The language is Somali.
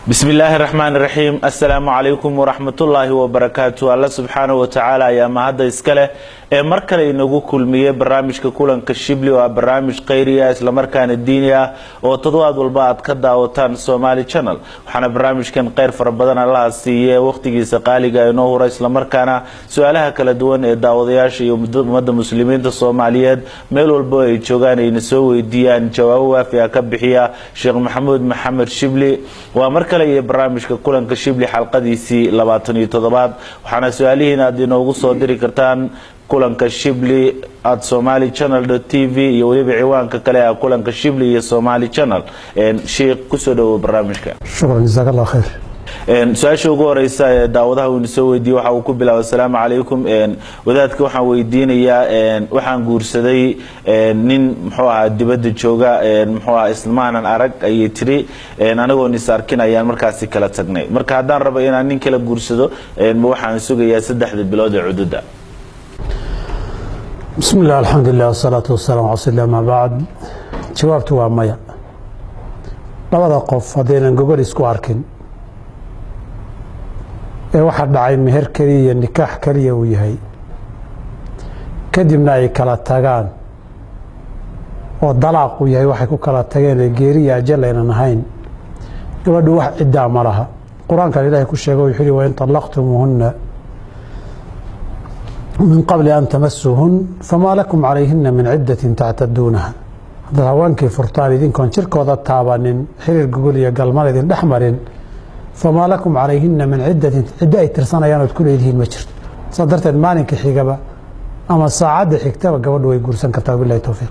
Bismi illaahi raxmaan raxiim. Assalaamu calaykum waraxmatullaahi wabarakaatu. Alla subxaanahu watacaala ayaa mahadda iska leh ee mar kale inagu kulmiyey barnaamijka Kulanka Shibli, oo ah barnaamij khayri ah, islamarkaana diini ah, oo toddobaad walba aad ka daawataan Somali Channel. Waxaana barnaamijkan kheyr fara badan Allaha siiye waqtigiisa qaaliga inoo hura, islamarkaana su-aalaha kala duwan ee daawadayaasha iyo ummadda Muslimiinta Soomaaliyeed meel walbo ay joogaan ayna soo weydiiyaan jawaabo waafi ah ka bixiya Sheekh Maxamuud Maxamed Shibli. Waa mar kale iyo barnaamijka Kulanka Shibli, xalqadiisii 27aad. Waxaana su-aalihiin aad inoogu soo diri kartaan kulankashibli@somalichannel.tv iyo weliba ciwaanka kale ah Kulanka Shibli iyo Somali Channel. Sheikh, kusoo dhawo barnaamijka. Shukran, jazaak Allah khayr. Su-aasha ugu horeysa ee daawadaha uu soo weydiiyey waxa uu ku bilaabay: "Asalaamu calaykum wadaadka, waxaan weydiinayaa, waxaan guursaday nin, muxuu ahaa, dibadda jooga, muxuu ahaa, ismaanan arag," ayay tiri, "anigoon is arkin ayaan markaasi kala tagnay. Marka haddaan rabo inaan nin kala guursado, ma waxaan sugayaa 3da bilood ee cududa?" Bismi illah, alxamdulilah, wasalaatu wasalaamu cala rasuulillah, amaa bacd. Jawaabtu waa maya. Labada qof haddaynan gogol isku arkin ee waxaa dhacay meher keliya iyo nikaax keliya uu yahay, kadibna ay kala tagaan oo dalaaq uu yahay waxay ku kala tageen ee geeri iyo ajal aynan ahayn, gabadhu wax ciddaa ma laha. Qur-aankan Ilaahay ku sheego, wuxuu yihi: "Wain طallaqtumuuhunna min qabli an tamasuuhun famaa lakum calayhina min ciddatin tactaduunaha." Haddaad haweenkii furtaan idinkoon jirkooda taabanin, xiriir gogol iyo galmal idin dhex marin, famaa lakum calayhina min ciddatin, ciddo ay tirsanayaan ood ku leedihiin ma jirto. Saa darteed maalinka xigaba ama saacadda xigtaba gabadhu way guursan kartaa. Wabilahi towfiiq.